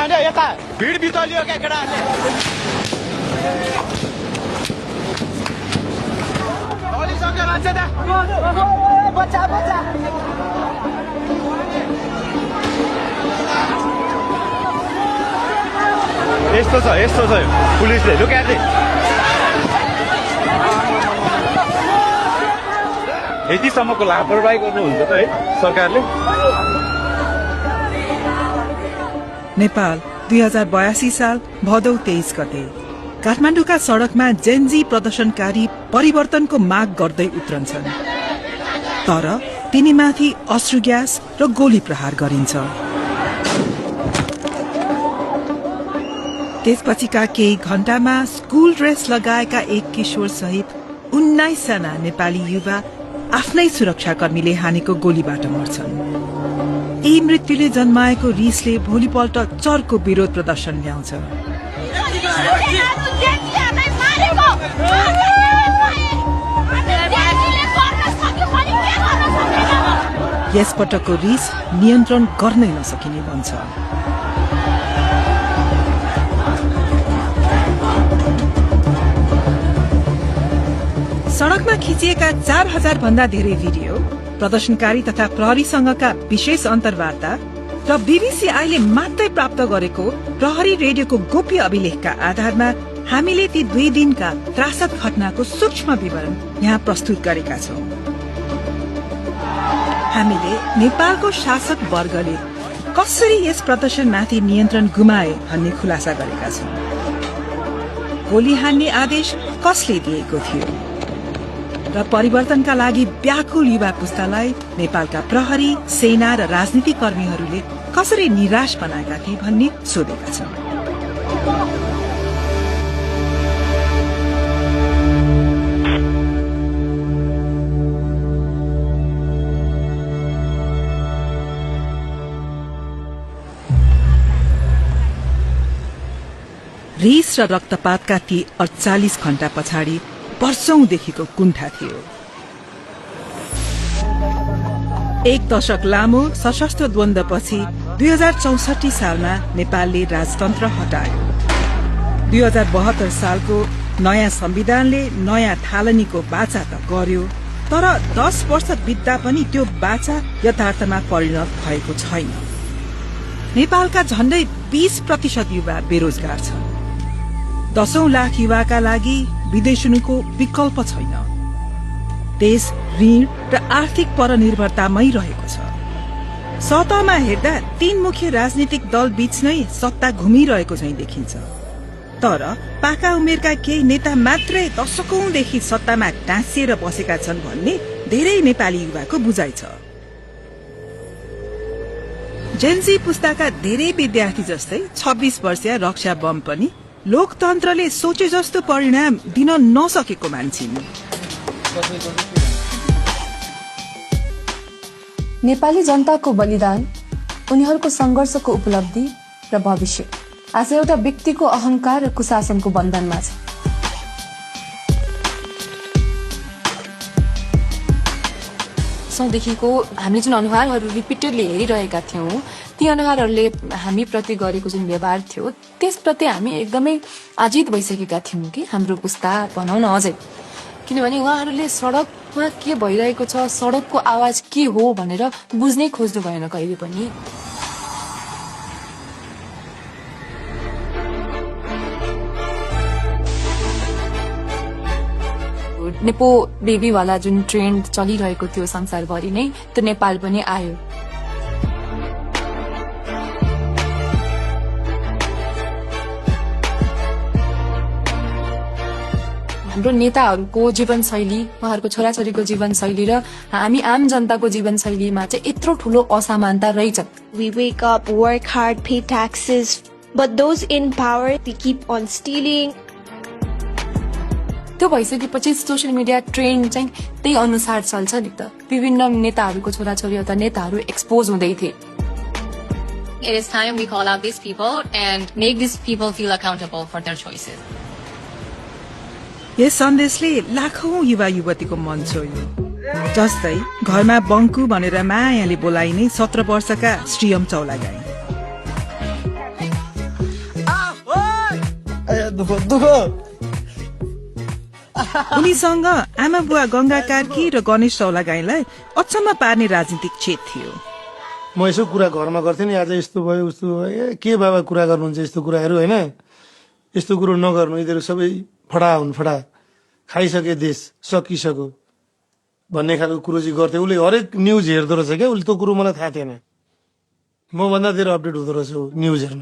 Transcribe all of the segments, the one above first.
होइन यता भिड बितलियो क्या केटाहरूले सक्यो मान्छे त बच्चा बच्चा यस्तो छ पुलिसले लुकाए यतिसम्मको लापरवाही गर्नुहुन्छ त है सरकारले। नेपाल 2082 साल भदौ 23 गते काठमाडौँका सड़कमा जेनजी प्रदर्शनकारी परिवर्तनको माग गर्दै उत्रन्छन्, तर तिनीमाथि अश्रु ग्यास र गोली प्रहार गरिन्छ। त्यसपछिका केही घण्टामा स्कूल ड्रेस लगाएका एक किशोर सहित 19 जना नेपाली युवा आफ्नै सुरक्षाकर्मीले हानेको गोलीबाट मर्छन्। यी मृत्युले जन्माएको रिसले भोलिपल्ट चर्को विरोध प्रदर्शन ल्याउँछ। यसपटकको रिस नियन्त्रण गर्नै नसकिने बन्छ। सड़कमा खिचिएका 4000 भन्दा धेरै भिडियो, प्रदर्शनकारी तथा प्रहरीसँगका विशेष अन्तर्वार्ता र बीबीसीआईले मात्रै प्राप्त गरेको प्रहरी रेडियोको गोप्य अभिलेखका आधारमा हामीले ती 2 दिनका त्रासद घटनाको सूक्ष्म विवरण यहाँ प्रस्तुत गरेका छौं। हामीले नेपालको शासक वर्गले कसरी यस प्रदर्शनमाथि नियन्त्रण गुमाए भन्ने खुलासा गरेका छौं। गोली हान्ने आदेश कसले दिएको थियो र परिवर्तनका लागि व्याकुल युवा पुस्तालाई नेपालका प्रहरी, सेना र राजनीतिक कर्मीहरूले कसरी निराश बनाएका थिए भन्ने सोधेका छन्। रिस र रक्तपातका ती 48 घण्टा पछाडि वर्षौंदेखिको कुण्ठा थियो। 1 दशक लामो सशस्त्र द्वन्द्वपछि 2064 सालमा नेपालले राजतन्त्र हटायो। 2072 सालको नयाँ संविधानले नयाँ थालनीको बाचा त गर्यो, तर 10 वर्ष बित्दा पनि त्यो बाचा यथार्थमा परिणत भएको छैन। नेपालका झण्डै 20% युवा बेरोजगार छन्। 10औं लाख युवाका लागि विदेशको विकल्प छैन। देश ऋण र आर्थिक परनिर्भरतामै रहेको छ। सतहमा हेर्दा 3 मुख्य राजनीतिक दल बीच नै सत्ता घुमिरहेको झैं देखिन्छ, तर पाका उमेरका केही नेता मात्रै दशकौंदेखि सत्तामा टाँसिएर बसेका छन् भन्ने धेरै नेपाली युवाको बुझाइ छ। जेनजी पुस्ताका धेरै विद्यार्थी जस्तै 26 वर्षीय रक्षा बम पनि लोकतन्त्रले सोचे जस्तो परिणाम दिन नसकेको मान्छिन्। नेपाली जनताको बलिदान, उनीहरूको संघर्षको उपलब्धि र भविष्य आज एउटा व्यक्तिको अहंकार र कुशासनको बन्धनमा छ। सौदेखिको हामीले जुन अनुहारहरू रिपिटेडली हेरिरहेका थियौं, ती अनुहारहरूले हामी प्रति गरेको जुन व्यवहार थियो त्यसप्रति हामी एकदमै आजित भइसकेका थियौं कि हाम्रो पुस्ता भनौं न अझै, किनभने उहाँहरूले सड़कमा के भइरहेको छ, सड़कको आवाज के हो भनेर बुझ्नै खोज्नु भएन कहिले पनि। नेपो बेबी वाला जुन ट्रेन्ड चलिरहेको थियो संसारभरि नै, त्यो नेपाल पनि आयो। हाम्रो नेताहरूको जीवनशैली, उहाँहरूको छोराछोरीको जीवनशैली र हामी आम जनताको जीवनशैलीमा चाहिँ यत्रो ठूलो असमानता रहेछ। We wake up, work hard, pay taxes, but those in power, they keep on stealing. त्यो भइसकेपछि सोशल मिडिया ट्रेन्ड चाहिँ त्यही अनुसार चल्छ नि त। विभिन्न नेताहरूको छोराछोरी अथवा नेताहरू एक्सपोज हुँदै थिए। It is time we call out these people and make these people feel accountable for their choices. यस सन्देशले लाखौं युवा युवतीको मन छोयो। जस्तै घरमा बङ्कु भनेर मायाले बोलाइने 17 वर्षका श्रीयम चौलागाई। दुःख उनीसँग आमा बुवा गंगा कार्की र गणेश सौलागाईलाई अचम्म पार्ने राजनीतिक छेद थियो। म यसो कुरा घरमा गर्थेँ नि, आज यस्तो भयो उस्तो भयो, के बाबा कुरा गर्नुहुन्छ यस्तो कुराहरू होइन, यस्तो कुरो नगर्नु, यिनीहरू सबै फडा हुन्, फडा खाइसके देश सकिसक्यो भन्ने खालको कुरो चाहिँ गर्थे। उसले हरेक न्युज हेर्दो रहेछ क्या, उसले त्यो कुरो मलाई थाहा थिएन, म भन्दा धेरै अपडेट हुँदो रहेछ न्युज हेर्न।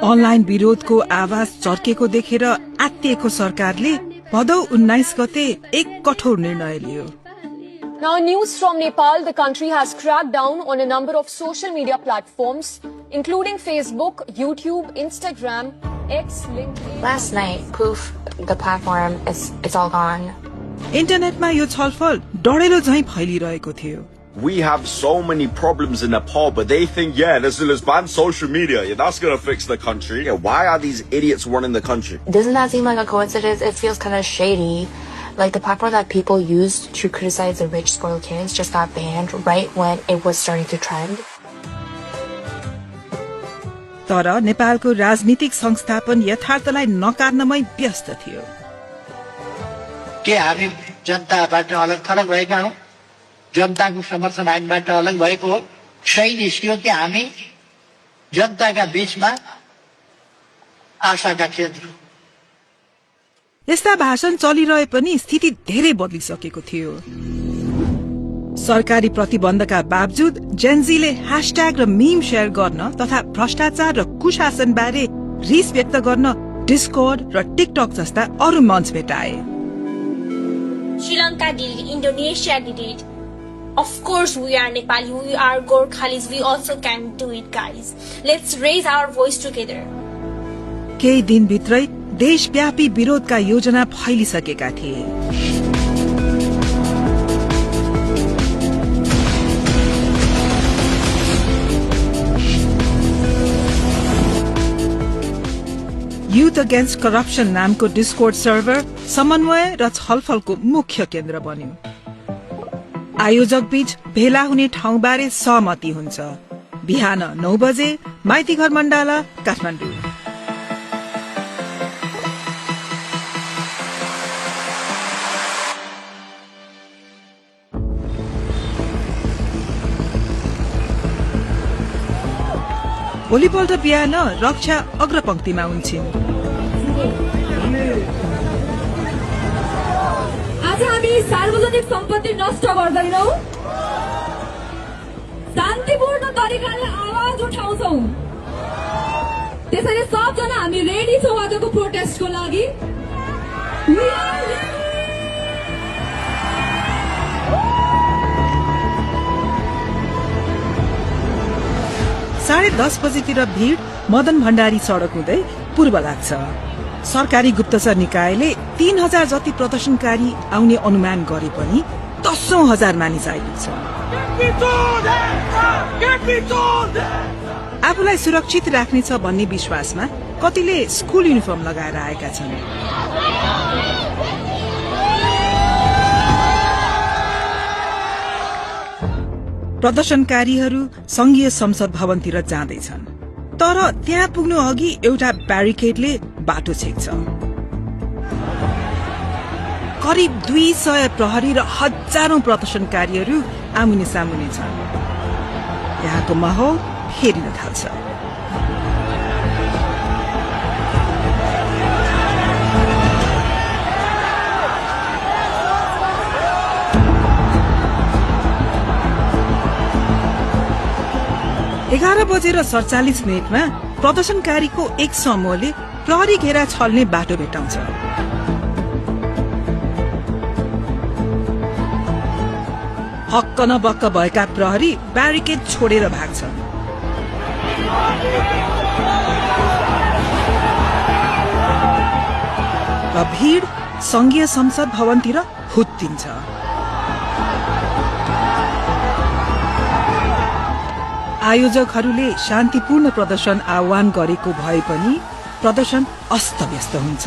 अनलाइन विरोधको आवाज चर्केको देखेर आत्तिएको सरकारले भदौ 19 गते एक कठोर निर्णय लियो। Now, news from Nepal, the country has cracked down on a number of social media platforms, including Facebook, YouTube, Instagram, X, LinkedIn. Last night, poof, the platform it's all gone. इन्टरनेटमा यो छलफल डढेलो झैं फैलिरहेको थियो। We have so many problems in Nepal, but they think, let's ban social media. Yeah, that's going to fix the country. Yeah, why are these idiots running the country? Doesn't that seem like a coincidence? It feels kind of shady. Like the platform that people used to criticize the rich, spoiled kids just got banned right when it was starting to trend. तर नेपालको राजनीतिक संस्थापन यथार्थलाई नकार्नमै व्यस्त थियो। के हामी जनताबाट अलग थलग भएका हौं? जनताको समर्थन हामीबाट अलग भएको हो? सही निस्कियो कि हामी जनताका बीचमा आशाका केन्द्र। यस्ता भाषण चलिरहे पनि स्थिति धेरै बदलिसकेको थियो। सरकारी प्रतिबन्धका बावजुद जेनजीले ह्याशट्याग र मीम शेयर गर्न तथा भ्रष्टाचार र कुशासन बारे रिस व्यक्त गर्न डिस्कर्ड र टिकटक जस्ता अरू मञ्च भेटाए। Sri Lanka did it, Indonesia did it. Of course we are Nepali, we are Gorkhalis, we also can do it, guys. Let's raise our voice together. केही दिनभित्रै देशव्यापी विरोधका योजना फैलिसकेका थिए। युथ अगेन्स्ट करप्सन नामको डिस्कोर्ड सर्भर समन्वय र छलफलको मुख्य केन्द्र बन्यो। आयोजक बीच भेला हुने ठाउँबारे सहमति हुन्छ। बिहान 9 बजे माइतीघर मण्डाला, काठमाडौँ। भोलिपल्ट बिहान रक्षा अग्रपंक्तिमा हुन्छन्। आज हामी सार्वजनिक सम्पत्ति नष्ट गर्दैनौं, शान्तिपूर्ण तरिकाले आवाज उठाउँछौं। त्यसैले सबजना हामी रेडी छौं आजको प्रोटेस्टको लागि। 10:30 बजेतिर भीड़ मदन भण्डारी सड़क हुँदै पूर्व लाग्छ। सरकारी गुप्तचर निकायले 3000 जति प्रदर्शनकारी आउने अनुमान गरे पनि 10,000 मानिस आइपुग्छ। आफूलाई सुरक्षित राख्नेछ भन्ने विश्वासमा कतिले स्कूल युनिफर्म लगाएर आएका छन्। प्रदर्शनकारीहरू संघीय संसद भवनतिर जाँदैछन्, तर त्यहाँ पुग्नु अघि एउटा ब्यारिकेडले बाटो छेक्छ। करिब 200 प्रहरी र हजारौं प्रदर्शनकारीहरू आमुने सामुने छन्। यहाँको माहौल फेरिन थाल्छ। एघार बजेर 47 मिनटमा प्रदर्शनकारीको एक समूहले प्रहरी घेरा छल्ने बाटो भेटाउँछ। हक्क न बक्क भएका प्रहरी ब्यारिकेड छोडेर भाग्छन्। र भीड़ संघीय संसद भवनतिर हुत्तिन्छ। आयोजकहरूले शान्तिपूर्ण प्रदर्शन आह्वान गरेको भए पनि प्रदर्शन अस्तव्यस्त हुन्छ।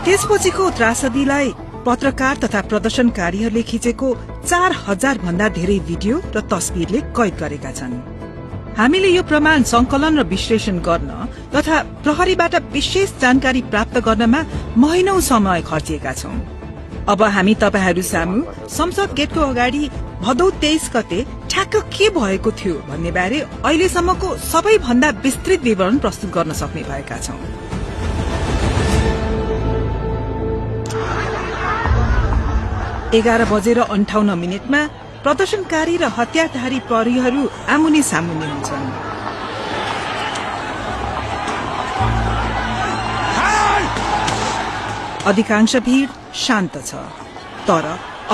त्यसपछिको त्रासदीलाई पत्रकार तथा प्रदर्शनकारीहरूले खिचेको 4000 भन्दा धेरै भिडियो र तस्बिरले कैद गरेका छन्। हामीले यो प्रमाण संकलन र विश्लेषण गर्न तथा प्रहरीबाट विशेष जानकारी प्राप्त गर्नमा महिनौं समय खर्चिएका छौं। अब हामी तपाईहरू सामु संसद गेटको अगाडि भदौ 23 गते ठ्याक्क के भएको थियो भन्ने बारे अहिलेसम्मको सबैभन्दा विस्तृत विवरण प्रस्तुत गर्न सक्ने भएका छौं। एघार बजेर 58 मिनेटमा प्रदर्शनकारी र हतियारधारी प्रहरीहरू आमुने सामुन्ने हुन्छन्। अधिकांश भीड़ शान्त छ, तर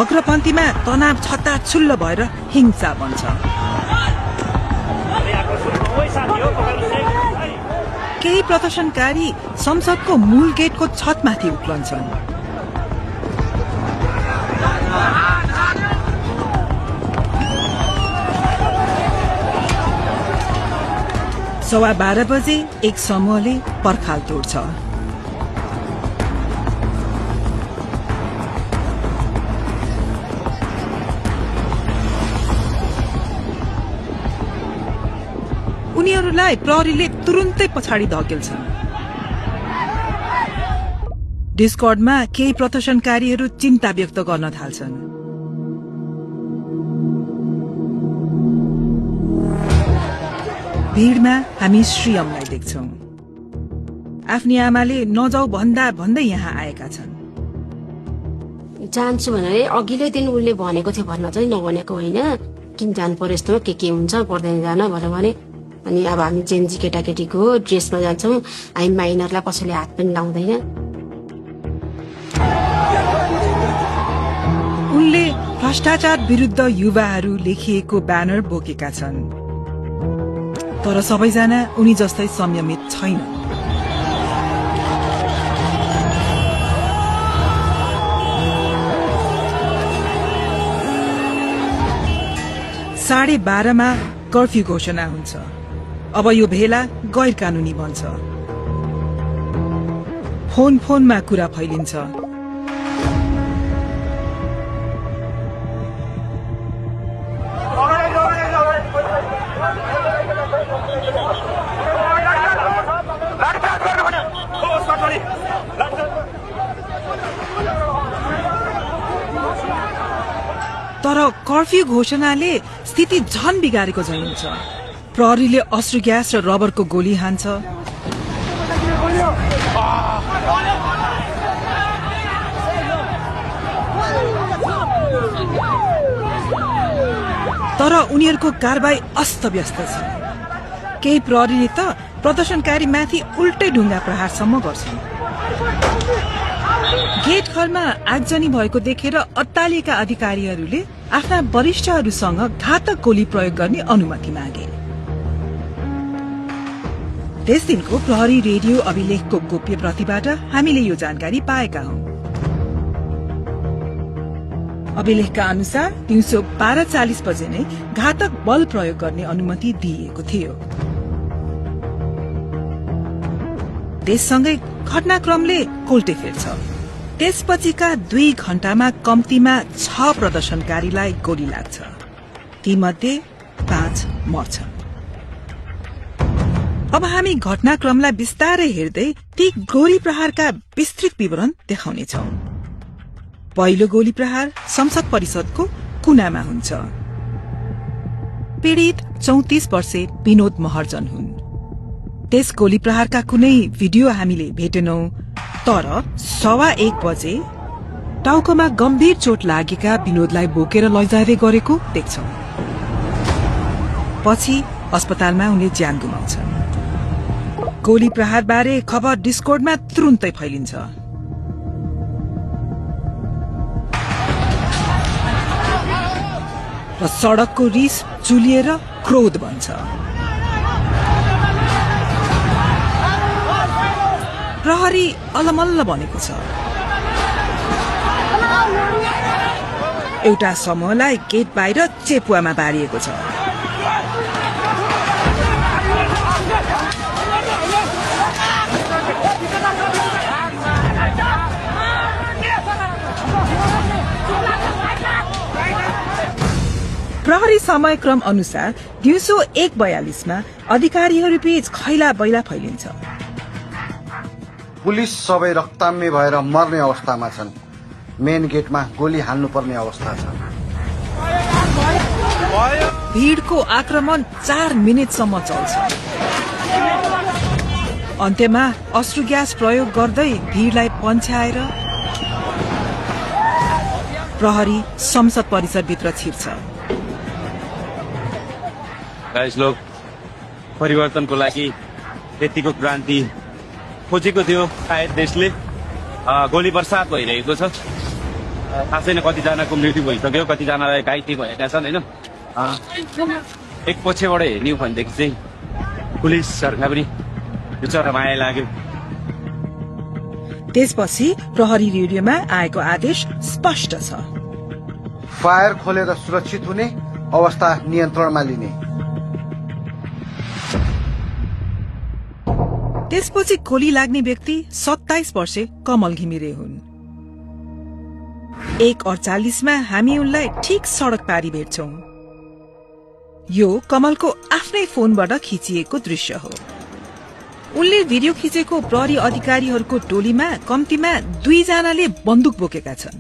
अग्रपन्थीमा तनाव छत्ताछुल्ल भएर हिंसा बन्छ। केही प्रदर्शनकारी संसदको मूल गेटको छतमाथि उक्लन्छन्। सवा 12 बजे एक समूहले पर्खाल तोड्छ। उनीहरूलाई प्रहरीले तुरुन्तै पछाडि धकेल्छन्। डिस्कर्डमा केही प्रदर्शनकारीहरू चिन्ता व्यक्त गर्न थाल्छन्। भीड़मा हामी श्रीयमलाई देख्छौं। आफ्नी आमाले नजाऊ भन्दा भन्दै यहाँ आएका छन्। जान्छु भनेर अघिल्लै दिन उसले भनेको थियो, भन्न चाहिँ नभनेको होइन। किन जानु पर्यो यस्तोमा, के हुन्छ पर्दैन जान भनेर भने। अनि अब हामी जेन्जी केटाकेटीको ड्रेसमा जान्छौं, हामी माइनरलाई कसैले हात पनि लाउँदैन। उनले भ्रष्टाचार विरुद्ध युवाहरू लेखिएको ब्यानर बोकेका छन्, तर सबैजना उनी जस्तै संयमित छैन। साढे 12 कर्फ्यू घोषणा हुन्छ। अब यो भेला गैर कानूनी बन्छ। फोनमा कुरा फैलिन्छ। तर कर्फ्यू घोषणाले स्थिति झन बिगारेको झैं हुन्छ। प्रहरीले अश्रु ग्यास र रबरको गोली हान्छ। तर उनीहरूको कारबाही अस्तव्यस्त छ। केही प्रहरीले त प्रदर्शनकारी माथि उल्टै ढुङ्गा प्रहारसम्म गर्छन्। गेट घरमा आगजनी भएको देखेर अत्तालिएका अधिकारीहरूले आफ्ना वरिष्ठहरूसँग घातक गोली प्रयोग गर्ने अनुमति मागे। त्यस दिनको प्रहरी रेडियो अभिलेखको गोप्य प्रतिबाट हामीले यो जानकारी पाएका हौं। अभिलेखका अनुसार दिउँसो 12:40 बजे नै घातक बल प्रयोग गर्ने अनुमति दिइएको थियो। त्यससँगै घटनाक्रमले कोल्टे फेर्छ। त्यसपछिका 2 घण्टामा कम्तीमा 6 प्रदर्शनकारीलाई गोली लाग्छ। तीमध्ये 5 मर्छन्। अब हामी घटनाक्रमलाई विस्तारै हेर्दै ती गोली प्रहारका विस्तृत विवरण देखाउनेछौं। पहिलो गोली प्रहार संसद परिषदको कुनामा हुन्छ। पीड़ित 34 वर्षे विनोद महर्जन हुन्। त्यस गोली प्रहारका कुनै भिडियो हामीले भेटेनौं, तर 1:15 बजे टाउकोमा गम्भीर चोट लागेका विनोदलाई बोकेर लैजाँदै गरेको देख्छौं। पछि अस्पतालमा उनले ज्यान गुमाउँछन्। गोली प्रहार बारे खबर डिस्कर्डमा तुरुन्तै फैलिन्छ। र सड़कको रिस चुलिएर क्रोध बन्छ। प्रहरी अलमल्ल बनेको छ। एउटा समूहलाई गेट बाहिर चेपुवामा बारिएको छ। प्रहरी समयक्रम अनुसार दिउँसो 1:42 अधिकारीहरूबीच खैला बैला फैलिन्छ। पुलिस सबै रक्ताम्य भएर मर्ने अवस्थामा छन्। मेन गेटमा गोली हाल्नुपर्ने अवस्था छ। भीड़को आक्रमण 4 मिनेटसम्म चल्छ। अन्त्यमा अश्रु ग्यास प्रयोग गर्दै भीड़लाई पन्छ्याएर प्रहरी संसद परिसरभित्र छिर्छ। गाइस लोग परिवर्तनको लागि यतिको क्रान्ति खोजेको थियो। सायद देशले गोली बर्सात भइरहेको छ। थाहा छैन कतिजनाको मृत्यु भइसक्यो, कतिजनालाई घाइते भएका छन् होइन। एक पछिबाट हेर्ने हो भनेदेखि चाहिँ पुलिसहरूलाई पनि बिचरा माया लाग्यो। त्यसपछि प्रहरी रेडियोमा आएको आदेश स्पष्ट छ। फायर खोलेर सुरक्षित हुने, अवस्था नियन्त्रणमा लिने। त्यसपछि गोली लाग्ने व्यक्ति 27 वर्षे कमल घिमिरे हुन्। 1:48 हामी उनलाई ठिक सड़क पारी भेट्छौं। यो कमलको आफ्नै फोनबाट खिचिएको दृश्य हो। उनले भिडियो खिचेको प्रहरी अधिकारीहरूको टोलीमा कम्तीमा 2 जनाले बन्दुक बोकेका छन्।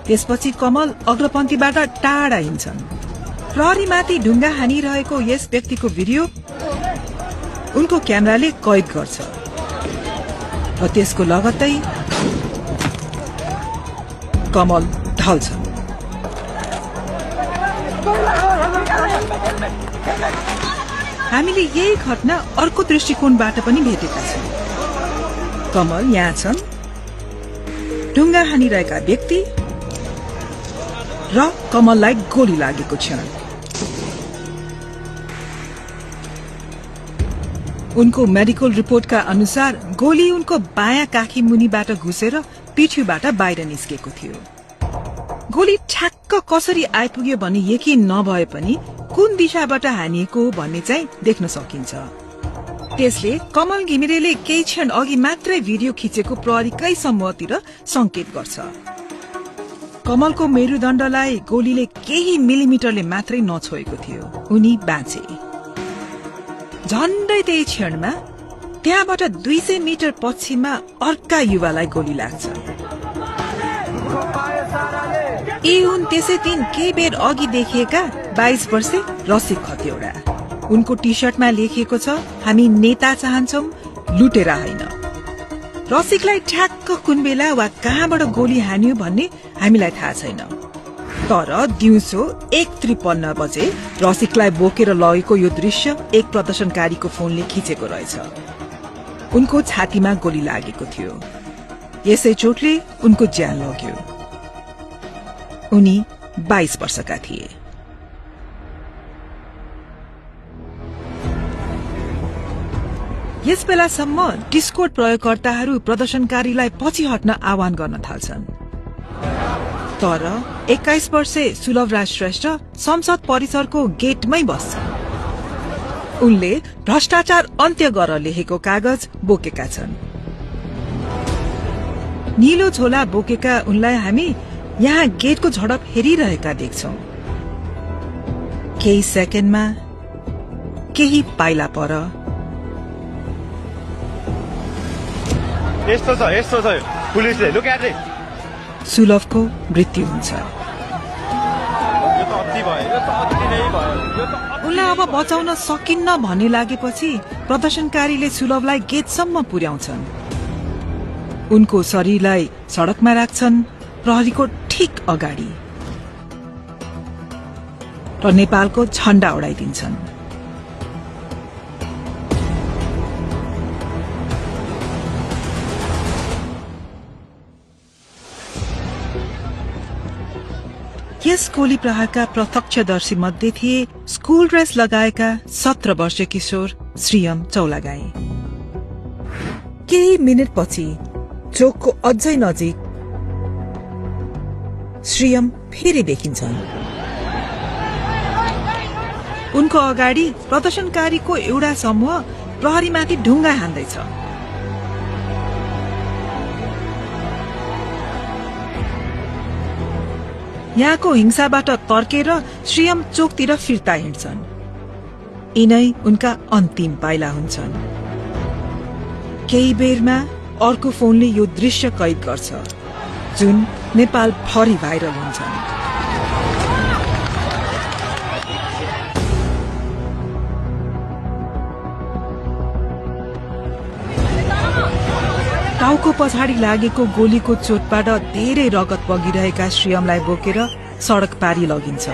त्यसपछि कमल अग्रपन्थीबाट टाढा हिँड्छन्। प्रहरीमाथि ढुङ्गा हानिरहेको यस व्यक्तिको भिडियो उनको क्यामेराले कैद गर्छ र त्यसको लगत्तै कमल ढल्छन्। हामीले यही घटना अर्को दृष्टिकोणबाट पनि भेटेका छौं। कमल यहाँ छन्, ढुङ्गा हानिरहेका व्यक्ति र कमललाई गोली लागेको क्षण। उनको मेडिकल रिपोर्टका अनुसार गोली उनको बायाँ काखी मुनिबाट घुसेर पिठ्यूबाट बाहिर निस्केको थियो। गोली ठ्याक्क कसरी आइपुग्यो भन्ने यकिन नभए पनि कुन दिशाबाट हानिएको हो भन्ने चाहिँ देख्न सकिन्छ। त्यसले कमल घिमिरेले केही क्षण अघि मात्रै भिडियो खिचेको प्रहरीकै समूहतिर संकेत गर्छ। कमलको मेरुदण्डलाई गोलीले केही मिलिमिटरले मात्रै नछोएको थियो। उनी बाँचे। झण्डै त्यही क्षणमा त्यहाँबाट 200 मिटर पश्चिममा अर्का युवालाई गोली लाग्छ। यी हुन् त्यसै दिन केही बेर अघि देखिएका 22 वर्षे रसिक खतिवड़ा। उनको टी शर्टमा लेखिएको छ, हामी नेता चाहन्छौं, लुटेरा होइन। रसिकलाई ठ्याक्क कुन बेला वा कहाँबाट गोली हान्यो भन्ने हामीलाई थाहा छैन। तर दिउँसो 1:53 बजे रसिकलाई बोकेर लगेको यो दृश्य एक प्रदर्शनकारीको फोनले खिचेको रहेछ। उनको छातीमा गोली लागेको थियो। यसै चोटले उनको ज्यान लग्यो। उनी 22 वर्षका थिए। यस बेलासम्म डिस्कोड प्रयोगकर्ताहरू प्रदर्शनकारीलाई पछि हट्न आह्वान गर्न थाल्छन्। तर 21 वर्षे सुलभराज श्रेष्ठ संसद परिसरको गेटमै बस्छन्। उनले भ्रष्टाचार अन्त्य गर लेखेको कागज बोकेका छन्। नीलो झोला बोकेका उनलाई हामी यहाँ गेटको झडप हेरिरहेका देख्छौं। केही सेकेन्डमा केही पाइला पर यस्तो छ पुलिसले लुक एट इट, सुलभको मृत्यु हुन्छ। उनलाई अब बचाउन सकिन्न भन्ने लागेपछि प्रदर्शनकारीले सुलभलाई गेटसम्म पुर्याउँछन्। उनको शरीरलाई सड़कमा राख्छन्, प्रहरीको ठिक अगाडि, र नेपालको झण्डा उडाइदिन्छन्। यस गोली प्रहारका प्रत्यक्षदर्शी मध्ये थिए स्कूल ड्रेस लगाएका 17 वर्षीय किशोर श्रीयम चौलागाई। केही मिनेटपछि चोकको अझै नजिक श्रीयम फेरि देखिन्छन्। उनको अगाडि प्रदर्शनकारीको एउटा समूह प्रहरीमाथि ढुङ्गा हान्दैछ। यहाँको हिंसाबाट तर्केर श्रीयम चोकतिर फिर्ता हिँड्छन्। यिनै उनका अन्तिम पाइला हुन्छन्। केही बेरमा अर्को फोनले यो दृश्य कैद गर्छ जुन नेपाल भरि भाइरल हुन्छन्। टाउको पछाडि लागेको गोलीको चोटबाट धेरै रगत बगिरहेका श्रीयमलाई बोकेर सड़क पारी लगिन्छ।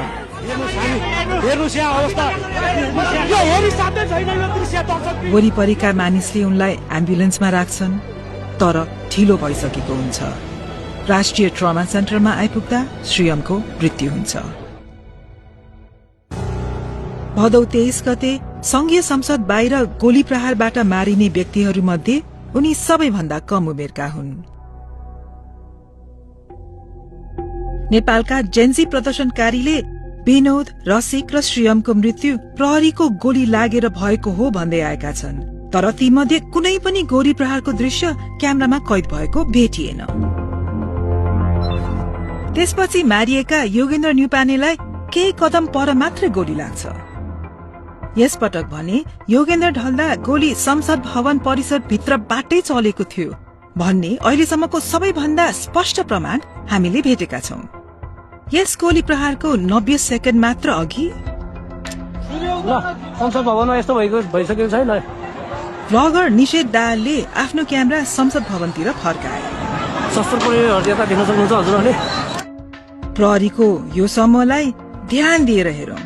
वरिपरिका मानिसले उनलाई एम्बुलेन्समा राख्छन् तर ढिलो भइसकेको हुन्छ। राष्ट्रिय ट्रमा सेन्टरमा आइपुग्दा श्रीयमको मृत्यु हुन्छ। भदौ 23 गते संघीय संसद बाहिर गोली प्रहारबाट मारिने व्यक्तिहरूमध्ये उनी सबैभन्दा कम उमेरका हुन्। नेपालका जेन्जी प्रदर्शनकारीले विनोद, रसिक र श्रीयमको मृत्यु प्रहरीको गोली लागेर भएको हो भन्दै आएका छन्, तर तीमध्ये कुनै पनि गोली प्रहारको दृश्य क्यामेरामा कैद भएको भेटिएन। त्यसपछि मारिएका योगेन्द्र न्युपानेलाई केही कदम पर मात्रै गोली लाग्छ। यसपटक भने योगेन्द्र ढल्दा गोली संसद भवन परिसर भित्रबाटै चलेको थियो भन्ने अहिलेसम्मको सबैभन्दा स्पष्ट प्रमाण हामीले भेटेका छौं। यस गोली प्रहारको 90 सेकेन्ड मात्र अघि संसद भवनमा यस्तो भइसकेको छैन। ब्लगर निषेध दाहालले आफ्नो क्यामेरा संसद भवनतिर फर्काए। शस्त्र प्रयोगहरु देख्न सक्नुहुन्छ हजुरहरूले। प्रहरीको यो समूहलाई ध्यान दिएर हेरौं।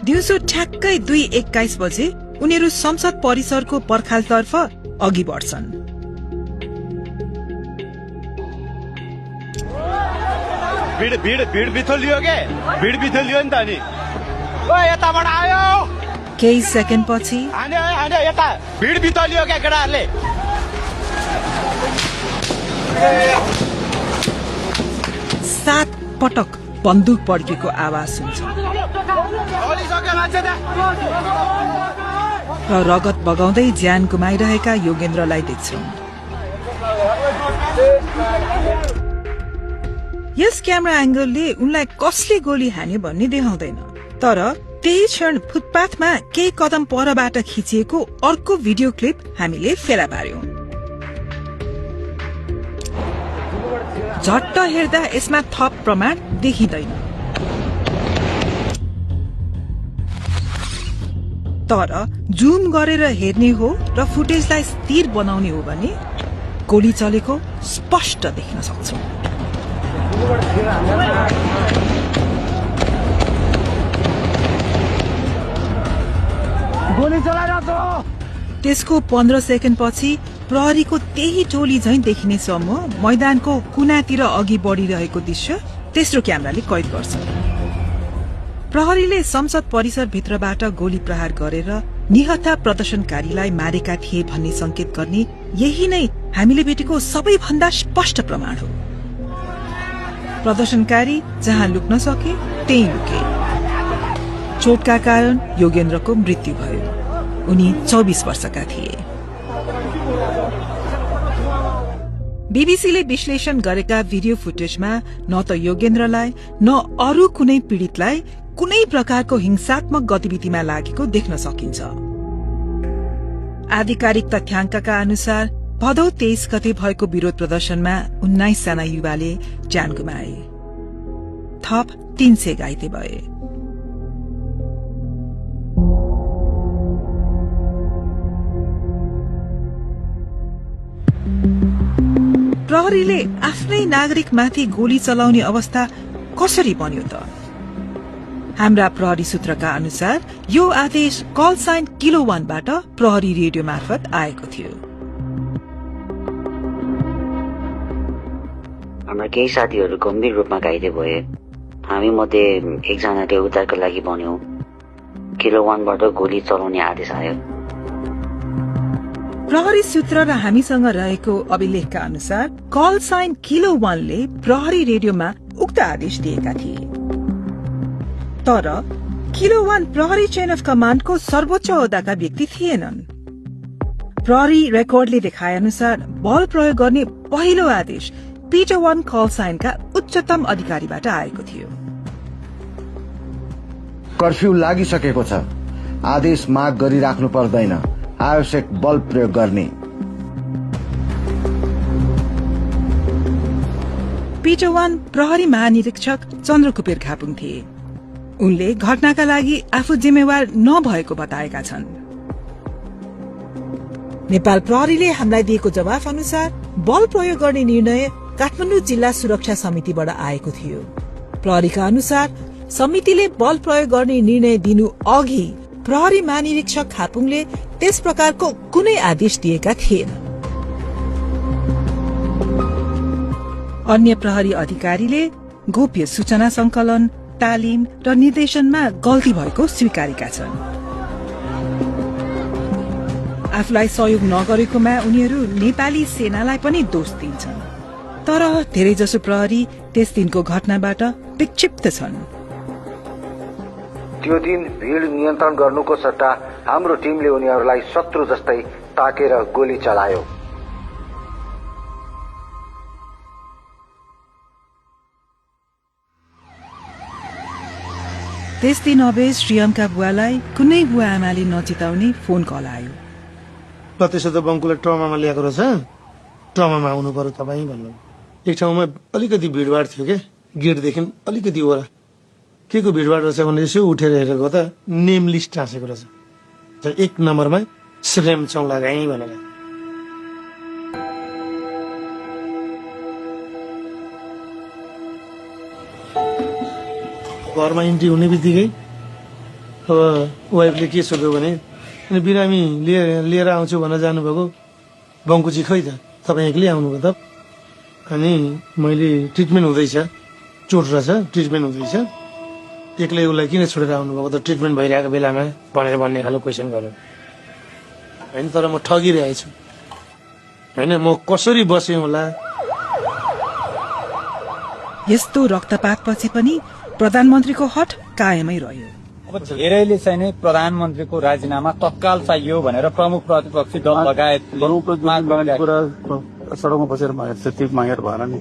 दिउँसो ठ्याक्कै 2:21 बजे उनीहरू संसद परिसरको पर्खालतर्फ अघि बढ्छन्। भीड़ बिथोलियो के? भीड़ बिथोलियो नि त नि। ओ यताबाट आयो। केही सेकेन्ड पछि हान्यो यता भीड़ बिथोलियो के केटाहरुले? 7 पटक बन्दुक पड्केको आवाज सुन्छ र रगत बगाउँदै ज्यान गुमाइरहेका योगेन्द्रलाई देख्छौं। यस क्यामेरा एंगलले उनलाई कसले गोली हान्यो भन्ने देखाउँदैन, तर त्यही क्षण फुटपाथमा केही कदम परबाट खिचिएको अर्को भिडियो क्लिप हामीले फेला पार्यौं। झट्ट हेर्दा यसमा थप प्रमाण देखिँदैन, तर जुम गरेर हेर्ने हो र फुटेजलाई स्थिर बनाउने हो भने गोली चलेको स्पष्ट देख्न सक्छौं। त्यसको 15 सेकेन्ड पछि प्रहरीको त्यही टोली झैं देखिने समूह मैदानको कुनातिर अघि बढ़िरहेको दृश्य तेस्रो क्यामेराले कैद गर्छ। प्रहरीले संसद परिसर भित्रबाट गोली प्रहार गरेर निहत्था प्रदर्शनकारीलाई मारेका थिए भन्ने संकेत गर्ने यही नै हामीले भेटेको सबैभन्दा स्पष्ट प्रमाण हो। प्रदर्शनकारी जहाँ लुक्न सके त्यही लुके। चोटका कारण योगेन्द्रको मृत्यु भयो। उनी 24 वर्षका थिए। बीबीसीले विश्लेषण गरेका भिडियो फुटेजमा न त योगेन्द्रलाई न अरू कुनै पीड़ितलाई कुनै प्रकारको हिंसात्मक गतिविधिमा लागेको देख्न सकिन्छ। आधिकारिक तथ्याङ्कका अनुसार भदौ 23 गते भएको विरोध प्रदर्शनमा 19 जना युवाले ज्यान गुमाए। थप 300 घाइते भए। प्रहरीले आफ्नै नागरिकमाथि गोली चलाउने अवस्था कसरी बन्यो त? हाम्रा प्रहरी सूत्रका अनुसार यो आदेश कल साइन किलो 1 बाट प्रहरी रेडियो मार्फत आएको थियो। हाम्रा केही साथीहरू गम्भीर रूपमा घाइते भए। हामी मध्ये एकजनाले उद्धारको लागि भन्यो। किलो 1 बाट गोली चलाउने आदेश आयो। प्रहरी सूत्र र हामीसँग रहेको अभिलेखका अनुसार कल साइन किलो 1 ले प्रहरी रेडियोमा उक्त आदेश दिएका थिए, तर किलो 1 प्रहरी चेन अफ कमाण्डको सर्वोच्च ओहदाका व्यक्ति थिएनन्। प्रहरी रेकर्डले देखाए अनुसार बल प्रयोग गर्ने पहिलो आदेश पिटर 1 कल साइनका उच्चतम अधिकारीबाट आएको थियो। कर्फ्यू लागिसकेको छ, आदेश माग गरिराख्नु पर्दैन, आवश्यक बल प्रयोग गर्ने। पिटर 1 प्रहरी महानिरीक्षक चन्द्रकुपेर खापुङ थिए। उनले घटनाका लागि आफू जिम्मेवार नभएको बताएका छन्। नेपाल प्रहरीले हामीलाई दिएको जवाफ अनुसार बल प्रयोग गर्ने निर्णय काठमाडौँ जिल्ला सुरक्षा समितिबाट आएको थियो। प्रहरीका अनुसार समितिले बल प्रयोग गर्ने निर्णय दिनु अघि प्रहरी महानिरीक्षक खापुङले त्यस प्रकारको कुनै आदेश दिएका थिएन। अन्य प्रहरी अधिकारीले गोप्य सूचना संकलन, तालिम र निर्देशनमा गल्ती भएको स्वीकारेका छन्। आफूलाई सहयोग नगरेकोमा उनीहरू नेपाली सेनालाई पनि दोष दिन्छन्। तर धेरैजसो प्रहरी त्यस दिनको घटनाबाट विक्षिप्त छन्। त्यो दिन भीड़ नियन्त्रण गर्नुको सट्टा हाम्रो टिमले उनीहरूलाई शत्रु जस्तै ताकेर गोली चलायो। त्यस दिन अबेज श्रीयमका बुवालाई कुनै बुवा आमाले नचिताउने फोन कल आयो। त्यसो त बङ्कुलाई ट्रमामा ल्याएको रहेछ, ट्रमामा आउनु पर्यो तपाईँ भन्नु। एक ठाउँमा अलिकति भिडभाड थियो क्या, गेटदेखि अलिकति ओरा के को भिडभाड रहेछ भने यसो उठेर हेरेको त नेम लिस्ट टाँसेको रहेछ। 1 नम्बरमा श्रेम चौलागाई भनेर। घरमा इन्ट्री हुने बित्तिकै अब वाइफले के सोध्यो भने बिरामी लिएर आउँछु भनेर जानुभएको, बङ्कुची खै त तपाईँ एक्लै आउनुभयो त? अनि मैले ट्रिटमेन्ट हुँदैछ, चोट रहेछ, ट्रिटमेन्ट हुँदैछ, एक्लै उसलाई किन छोडेर आउनुभएको त ट्रिटमेन्ट भइरहेको बेलामा भनेर भन्ने खालको क्वेसन गर्यो होइन। तर म ठगिरहेछु होइन, म कसरी बसेँ होला। यस्तो रक्तपातपछि पनि प्रधानमन्त्रीको हट कायमै रह्यो। अब धेरैले चाहिँ नै प्रधानमन्त्रीको राजीनामा तत्काल चाहियो भनेर प्रमुख प्रतिपक्षी दल लगायत सडकमा बसेर त्यति मागेर भएन नि,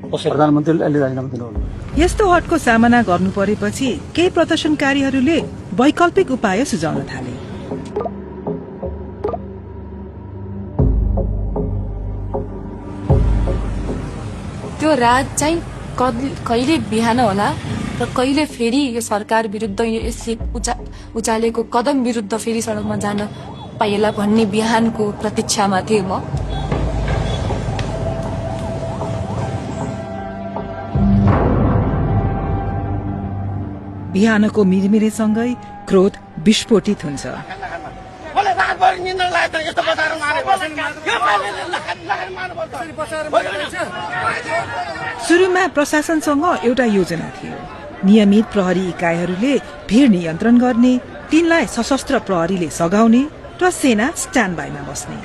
प्रधानमन्त्रीले अहिले राजीनामा दिनु। यस्तो हटको सामना गर्नु परेपछि केही प्रदर्शनकारीहरूले वैकल्पिक उपाय सुझाउन थाले। त्यो रात चाहिँ कहिले बिहान होला र कहिले फेरि यो सरकार विरुद्ध यसले उचालेको कदम विरुद्ध फेरि सडकमा जान पाइएला भन्ने बिहानको प्रतीक्षामा थिएँ म। बिहानको मिरमिरेसँगै क्रोध विस्फोटित हुन्छ। सुरुमा प्रशासनसँग एउटा योजना थियो। नियमित प्रहरी इकाइहरूले भीड़ नियन्त्रण गर्ने, तिनलाई सशस्त्र प्रहरीले सघाउने र सेना स्ट्यान्ड बाईमा बस्ने।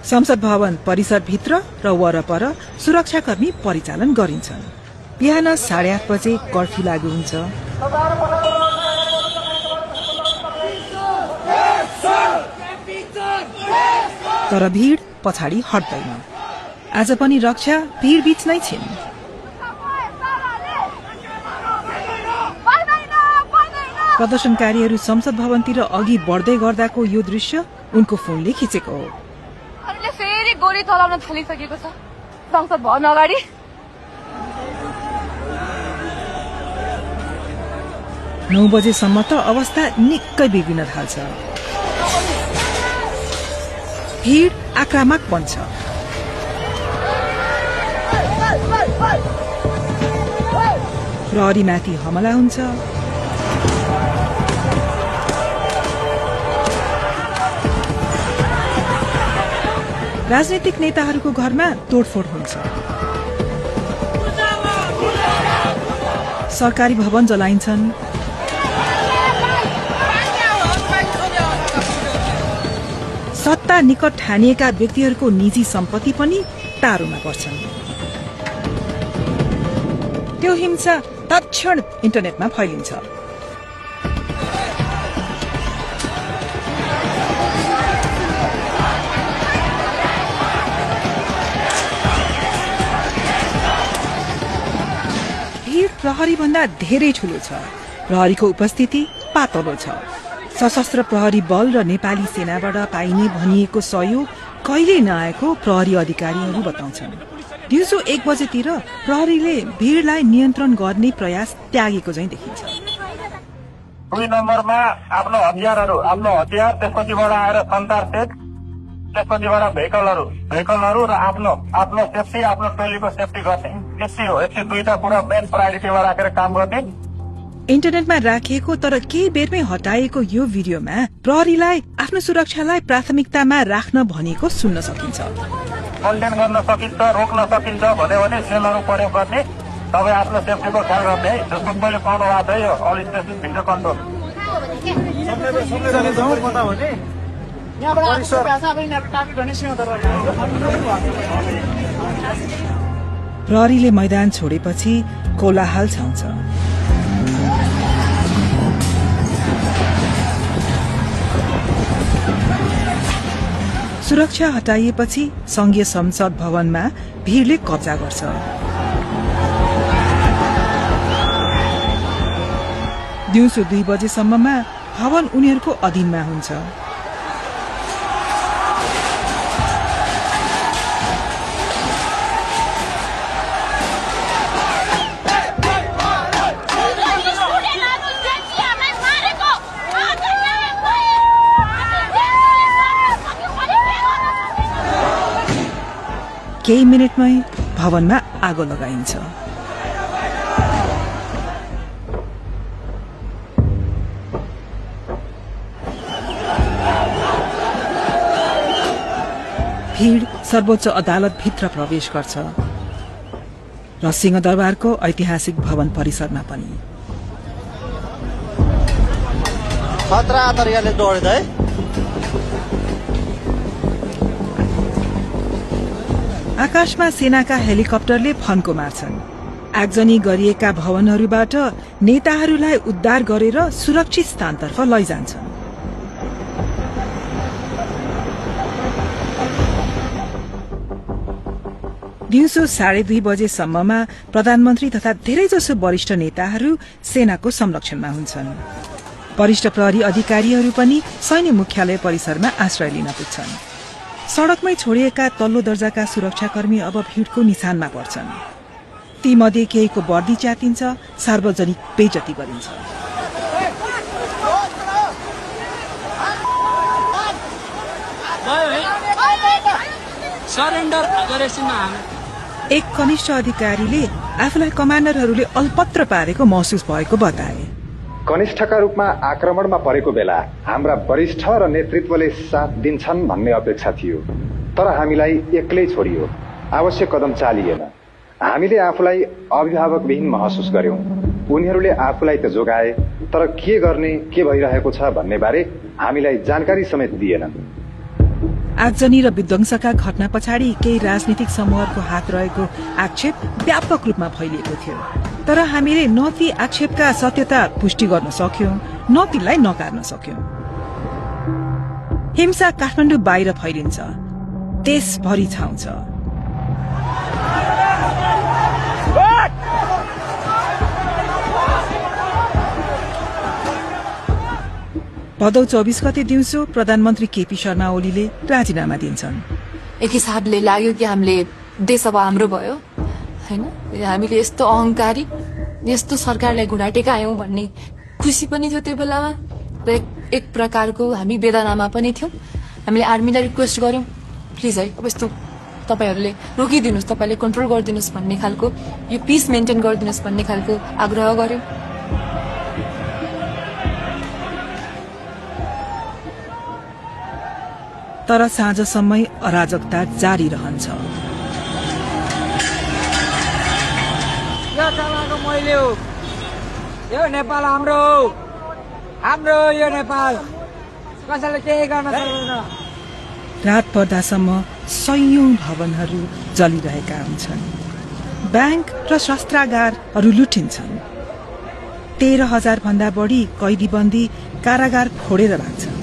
संसद भवन परिसरभित्र र वरपर सुरक्षाकर्मी परिचालन गरिन्छन्। बिहान 8:30 बजे कर्फ्यू लागू हुन्छ। तर भीड़ पछाडि हट्दैन। आज पनि रक्षा भीड़ बीच नै छिन्। प्रदर्शनकारीहरू संसद भवनतिर अघि बढ्दै गर्दाको यो दृश्य उनको फोनले खिचेको हो। फेरि गोली चलाउन थालिसकेको छ संसद भवन अगाडि। 9 बजेसम्म त अवस्था निकै बिग्रिन थाल्छ। भीड़ आक्रामक बन्छ। प्रहरीमाथि हमला हुन्छ। राजनीतिक नेताहरूको घरमा तोडफोड हुन्छ। सरकारी भवन जलाइन्छन्। सत्ता निकट ठानिएका व्यक्तिहरूको निजी सम्पत्ति पनि टारोमा पर्छन्। त्यो हिंसा तत्क्षण इन्टरनेटमा फैलिन्छ। प्रहरी भन्दा धेरै ठूलो छ। प्रहरीको उपस्थिति पातलो छ। सशस्त्र प्रहरी बल र नेपाली सेनाबाट पाइने भनिएको सहयोग कहिल्यै नआएको प्रहरी अधिकारीहरू बताउँछन्। दिउँसो 1 बजेतिर प्रहरीले भीड़लाई नियन्त्रण गर्ने प्रयास त्यागेको चाहिँ देखिन्छ। 2 नम्बरमा आफ्नो हतियार त्यसपछिबाट आएर सन्तार सेट, त्यसपछिबाट भेहिकलहरू र आफ्नो सेफ्टी, आफ्नो टोलीको सेफ्टी गर्ने। यस्तै हो। यस्तै दुईटा कुरा मेन प्रायोरिटीमा राखेर काम गर्ने। इन्टरनेटमा राखिएको तर केही बेरमै हटाइएको यो भिडियोमा प्रहरीलाई आफ्नो सुरक्षालाई प्राथमिकतामा राख्न भनेको सुन्न सकिन्छ। कन्टेन गर्न सकिन्छ, रोक्न सकिन्छ भन्यो भने सेलहरू प्रयोग गर्ने। तपाईँ आफ्नो सेफ्टीको ख्याल गर्ने है। जस्तो मैले पाउनु भएको थियो अल स्टेसन भिडियो कन्ट्रोल। प्रहरीले मैदान छोडेपछि कोलाहल छाउँछ। सुरक्षा हटाइएपछि संघीय संसद भवनमा भीड़ले कब्जा गर्छ। दिउँसो 2 बजेसम्ममा भवन उनीहरूको अधीनमा हुन्छ। केही मिनटमै भवनमा आगो लगाइन्छ। भीड़ सर्वोच्च अदालत भित्र प्रवेश गर्छ र सिंहदरबारको ऐतिहासिक भवन परिसरमा पनि। खतरा तरिकाले दौड्दै है। आकाशमा सेनाका हेलिकप्टरले फन्को मार्छन्। आगजनी गरिएका भवनहरूबाट नेताहरूलाई उद्धार गरेर सुरक्षित स्थानतर्फ लैजान्छन्। दिउँसो 2:30 बजेसम्ममा प्रधानमन्त्री तथा धेरैजसो वरिष्ठ नेताहरू सेनाको संरक्षणमा हुन्छन्। वरिष्ठ प्रहरी अधिकारीहरू पनि सैन्य मुख्यालय परिसरमा आश्रय लिन पुग्छन्। सड़कमै छोडिएका तल्लो दर्जाका सुरक्षाकर्मी अब भीड़को निशानमा पर्छन्। तीमध्ये केहीको वर्दी च्यातिन्छ, सार्वजनिक बेइज्जती गरिन्छ। एक कनिष्ठ अधिकारीले आफूलाई कमान्डरहरूले अल्पत्र पारेको महसुस भएको बताए। कनिष्ठका रूपमा आक्रमणमा परेको बेला हाम्रा वरिष्ठ र नेतृत्वले साथ दिन्छन् भन्ने अपेक्षा थियो, तर हामीलाई एक्लै छोडियो। आवश्यक कदम चालिएन। हामीले आफूलाई अभिभावकविहीन महसुस गर्यौं। उनीहरूले आफूलाई त जोगाए, तर के गर्ने, के भइरहेको छ भन्ने बारे हामीलाई जानकारी समेत दिएनन्। आगजनी र विध्वंसका घटना पछाडि केही राजनीतिक समूहहरूको हात रहेको आक्षेप व्यापक रूपमा फैलिएको थियो, तर हामीले न ती आक्षेपका सत्यता पुष्टि गर्न सक्यौं, न तीलाई नकार्न सक्यौं। हिंसा काठमाडौँ बाहिर फैलिन्छ, देशभरि छाउँछ। भदौ 24 गते दिउँसो प्रधानमन्त्री केपी शर्मा ओलीले राजीनामा दिन्छन्। एक हिसाबले लाग्यो कि हामीले देश अब हाम्रो भयो हैन, हामीले यस्तो अहंकारी, यस्तो सरकारलाई घुँडा टेकायौं भन्ने खुसी पनि थियो त्यो बेलामा, र एक प्रकारको हामी वेदनामा पनि थियौं। हामीले आर्मीलाई रिक्वेस्ट गर्यौं, प्लिज है अब यस्तो तपाईहरुले रोकिदिनुस्, तपाईले कन्ट्रोल गरिदिनुस् भन्ने खालको, यो पीस मेन्टेन गरिदिनुस् भन्ने खालको आग्रह गर्यौं। तर साँझसम्मै अराजकता जारी रहन्छ। मैले हो, यो नेपाल हाम्रो यो नेपाल, कसैले केही गर्न सक्दैन। रात पर्दासम्म सयौं भवनहरू जलिरहेका हुन्छन्। ब्याङ्क र शस्त्रागारहरू लुटिन्छन्। 13,000 भन्दा बढी कैदीबन्दी कारागार फोडेर भाग्छन्।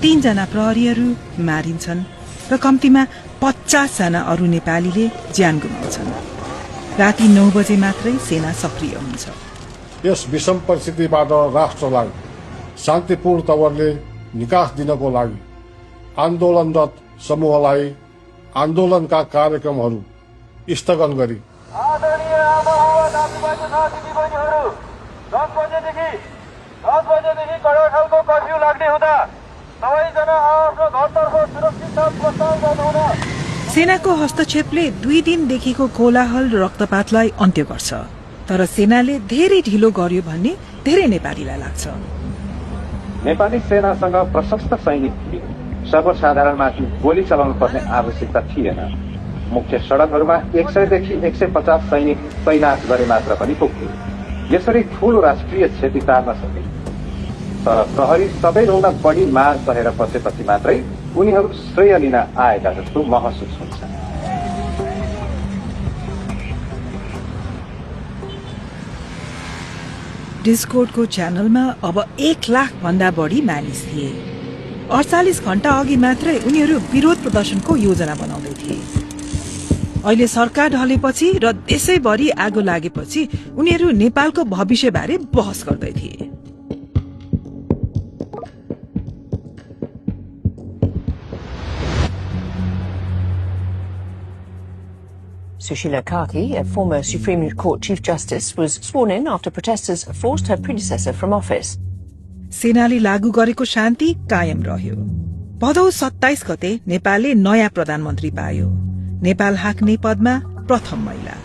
3 जना प्रहरीहरू मारिन्छन् र कम्तीमा 50 जना अरू नेपालीले ज्यान गुमाउँछन्। राति 9 बजे मात्रै सेना सक्रिय हुन्छ। यस विषम परिस्थितिबाट राष्ट्रलाई शान्तिपूर्ण तवरले निकास दिनको लागि आन्दोलनरत समूहलाई आन्दोलनका कार्यक्रमहरू स्थगन गरी आदरणीय आमाबाबा दाजुभाइ तथा दिदीबहिनीहरू 10 बजेदेखि कडा खालको कर्फ्यू लाग्ने हुँदा सबैजना आफ्नो घरतर्फ सुरक्षित प्रस्थान गर्नुहुन। सेनाको हस्तक्षेपले 2 दिनदेखिको कोलाहल र रक्तपातलाई अन्त्य गर्छ, तर सेनाले धेरै ढिलो गर्यो भन्ने धेरै नेपालीलाई लाग्छ। नेपाली सेनासँग प्रशस्त सैनिक थिए, सर्वसाधारणमाथि गोली चलाउनु पर्ने आवश्यकता थिएन। मुख्य सड़कहरूमा 100 देखि 150 सैनिक तैनात गरे मात्र पनि पुग्थ्यो। यसरी ठूलो राष्ट्रिय क्षति टार्न सके। तर प्रहरी सबैभन्दा बढी मार सहेर बसेपछि मात्रै उनीहरू श्रेय लिन आएका जस्तो महसुस हुन्छ। डिस्कोर्डको च्यानलमा अब 1 लाख भन्दा बढी मानिस थिए। 48 घण्टा अघि मात्रै उनीहरू विरोध प्रदर्शनको योजना बनाउँदै थिए। अहिले सरकार ढलेपछि र देशैभरि आगो लागेपछि उनीहरू नेपालको भविष्यबारे बहस गर्दै थिए। Sushila Karki, a former Supreme Court Chief Justice, was sworn in after protesters forced her predecessor from office. सेनाले लागू गरेको शान्ति कायम रह्यो। भदौ 27 गते नेपालले नयाँ प्रधानमन्त्री पायो। नेपाल हाँक्ने पदमा प्रथम महिला।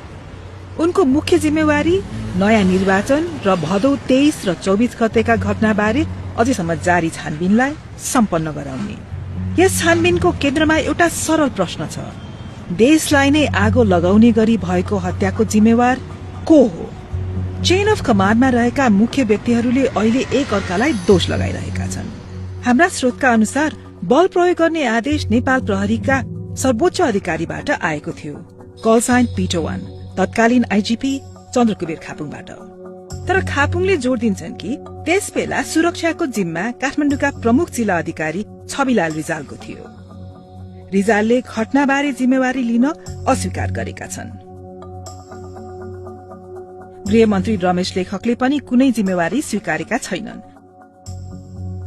उनको मुख्य जिम्मेवारी नयाँ निर्वाचन र भदौ 23 र 24 गतेका घटनाबारे अझैसम्म जारी छानबिनलाई सम्पन्न गराउने। यस छानबिनको केन्द्रमा एउटा सरल प्रश्न छ, देशलाई नै आगो लगाउने गरी भएको हत्याको जिम्मेवार को हो? चेन अफ कमान्डमा रहेका मुख्य व्यक्तिहरूले अहिले एक अर्कालाई दोष लगाइरहेका छन्। हाम्रा स्रोतका अनुसार बल प्रयोग गर्ने आदेश नेपाल प्रहरीका सर्वोच्च अधिकारीबाट आएको थियो, कलसाइन पिटो 1, तत्कालीन आइजीपी चन्द्रकुबेर खापुङबाट। तर खापुङले जोड़ दिन्छन् कि त्यसबेला सुरक्षाको जिम्मा काठमाडौँका प्रमुख जिल्ला अधिकारी छविलाल रिजालको थियो। रिजालले घटनाबारे जिम्मेवारी लिन अस्वीकार गरेका छन्। गृहमन्त्री रमेश लेखकले पनि कुनै जिम्मेवारी स्वीकारेका छैनन्।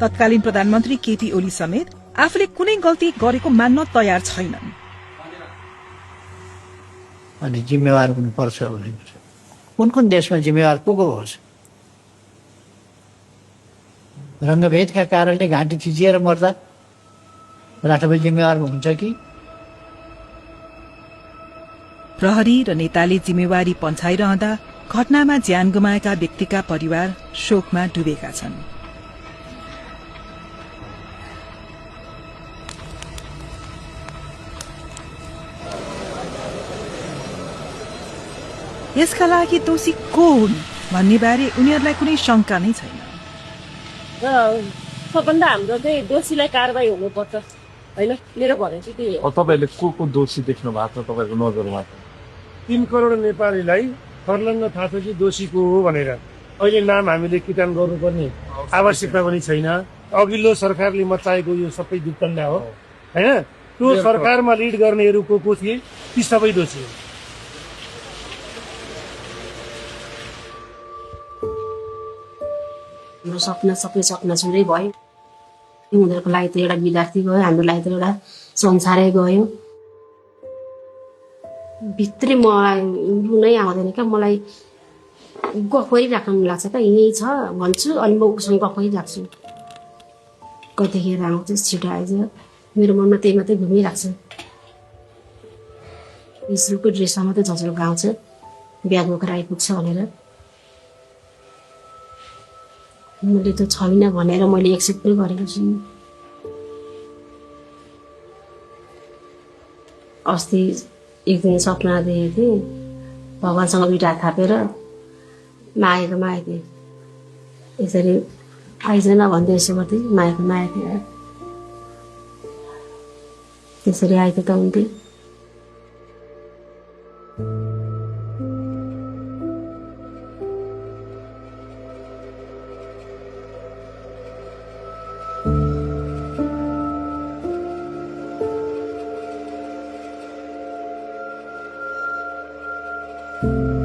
तत्कालीन प्रधानमन्त्री केपी ओली समेत आफूले कुनै गल्ती गरेको मान्न तयार छैनन्। अनि जिम्मेवार हुनुपर्छ भने कुन कुन देशमा जिम्मेवार को होस्? रंगभेदका कारणले घाँटी थिचिएर मर्दा राष्ट्रपति जिम्मेवार हुन्छ कि? प्रहरी र नेताले जिम्मेवारी पन्छाइरहँदा घटनामा ज्यान गुमाएका व्यक्तिका परिवार शोकमा डुबेका छन्। यसका लागि दोषी को हुन् भन्ने बारे उनीहरूलाई कुनै शंका नै छैन। सबभन्दा हाम्रो चाहिँ दोषीलाई कारबाही हुनुपर्छ हैन, मेरो भनाइ चाहिँ त्यही हो। तपाईहरुले को दोषी देख्नु भएको छ तपाईहरुको नजरमा? 3 करोड नेपालीलाई फर्लङ्ग थाहा छ कि दोषी को हो भनेर। अहिले नाम हामीले किटान गर्नुपर्ने आवश्यकता पनि छैन। अघिल्लो सरकारले मचाएको यो सबै दुर्घटना हो हैन। त्यो सरकारमा लिड गर्नेहरू को थिए, ती सबै दोषी हो। हाम्रो सपना छुरै भयो। उनीहरूको लागि त एउटा विद्यार्थी गयो, हाम्रो लागि त एउटा संसारै गयो। भित्रै मलाई रुनै आउँदैन क्या, मलाई गफ गरिराख्नु लाग्छ क्या, यही छ भन्छु अनि म उसँग गफ गरिराख्छु। कतिखेर आउँछ छिटो आइज, मेरो मनमा त्यही मात्रै घुमिरहेको छ। स्कुलको ड्रेसमा मात्रै झझल्को आउँछ, ब्याग बोकेर आइपुग्छ भनेर। मैले त छैन भनेर मैले एक्सेप्ट पनि गरेको छु। अस्ति एक दिन सपना देखेको थिएँ, भगवान्सँग बिटा थापेर मागेको थिएँ, यसरी आइजन भन्दै यसो गर्दै मागेको थिएँ। त्यसरी आएको त हुन्थ्यो। you